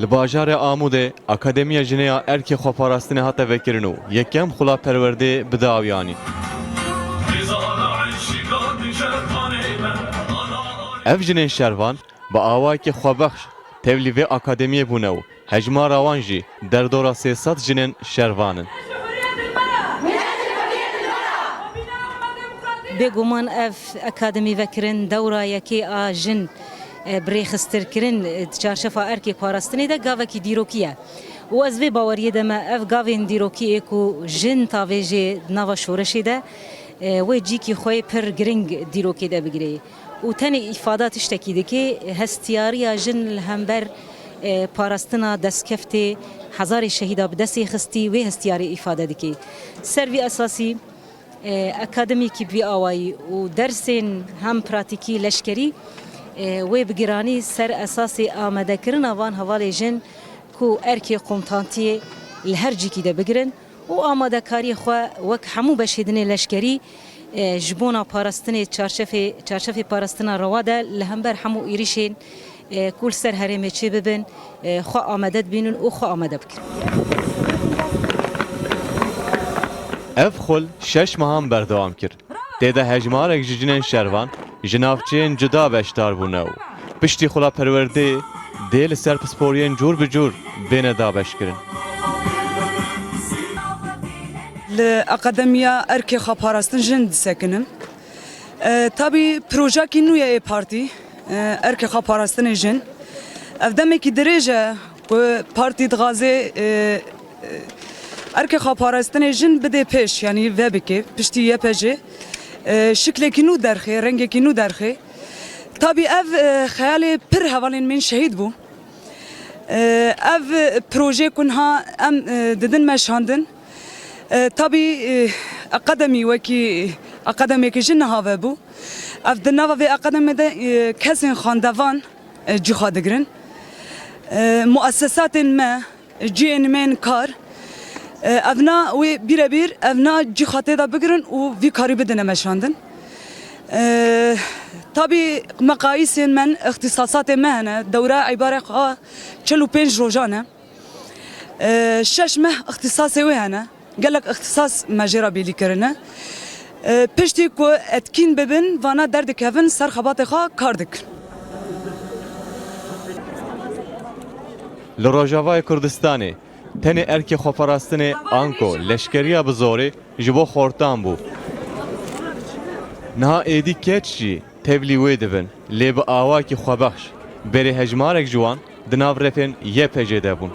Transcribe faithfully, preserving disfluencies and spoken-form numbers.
Li bajarê Amûdê Akademiya Jinê ya Erkê Xweparastinê hate vekirin û yekem xula perwerdê bi dawî anî. Ev jinên şervan bi awayekî xwebexş tevlî vê akademiyê bûne û hejmara wan jî derdora sê sed jinên şervan in. Bêguman ev akademî vekirin dewra yekê a jin, e, bi rêxistirkirin, e, di çarşefa erkê parastinê de gavekî dîrokî ye. Û ez vê baweriyê de me, ev gavên dîrokî ê ku jin tavêjê di nava şoreşê de, e, wê cîkî xwe yê pir giring dîrokê de bigirê. Û tenê îfada tiştekî dike, hestiyariya jin li hember, e, parastina destkeftê hezarê şehîda bi destê xistî, wê hestiyarê îfade dike. Ser vî esasî, e, akademîkî bi vî awayî û dersên hem pratîkî leşkerî, e, wê bi giranî ser esasê amadekirina van hevalê jin ku erkê komtantiyê li her cîkî de bigirin û amadekariyê xwe wek hemû beşê dinê leşkerî, e, ji bona parastinê çarşefê, çarşefê parastina rewa de li hember hemû êrişên, e, ku li ser herêmê çêbibin, e, xwe amade dibînin û xwe amade bikin. Ev xul şeş mehan berdewam kir. Tê de hejmarek ji jinên şervan ji navçeyên cuda beşdar bûne û piştî xula perwerdeyê dê li ser pisporiyên cûr bi cûr bêne dabeşkirin. Li Akademiya Erkê Xweparastin Jin disekinim. E, tabî projeyekî nû ye ê partî, e, Erkê Xweparastinê Jin. Ev demekî dirêj e ku partî dixwaze, e, e, erkê xweparastinê jin bidê pêş, yanî vebike, piştî Y P J, e, şiklekî nû derxê, rengekî nû derxê. Tabî ev, e, xeyalê pir hevalên min şehîd bû. E, ev proje ku niha em, e, didin meşandin, e, tabî, e, akademî wekî akademiyekî jin niha vebû. Ev di nava vê akademiyê de, e, kesên xwendevan, e, cî xwe digirin. E, muessesatên me, cihên me yên kar, e, evna wê bîrebîr, evna cî xwe tê de bigirin û vî karî bidine meşandin. E, tabî meqayîsên me, îxtîsasatên me hene, dewra îbarek a çil û pênc rojan e. E, şeş meh îxtîsasê wê hene. Gelek îxtîsas me jê re bêlî kirine. E, piştî ku etkîn bibin, vana derdikevin, ser xebatê xwe kar dikin. Li Rojavayê Kurdistanê tenê erkê xweparastinê anko leşkeriya bi zorê ji bo xortan bû. Niha êdî keç jî tevlî wê dibin, lê bi awakî xwebexş. Berê hejmarek ji wan di nav refên Y P G de bûn.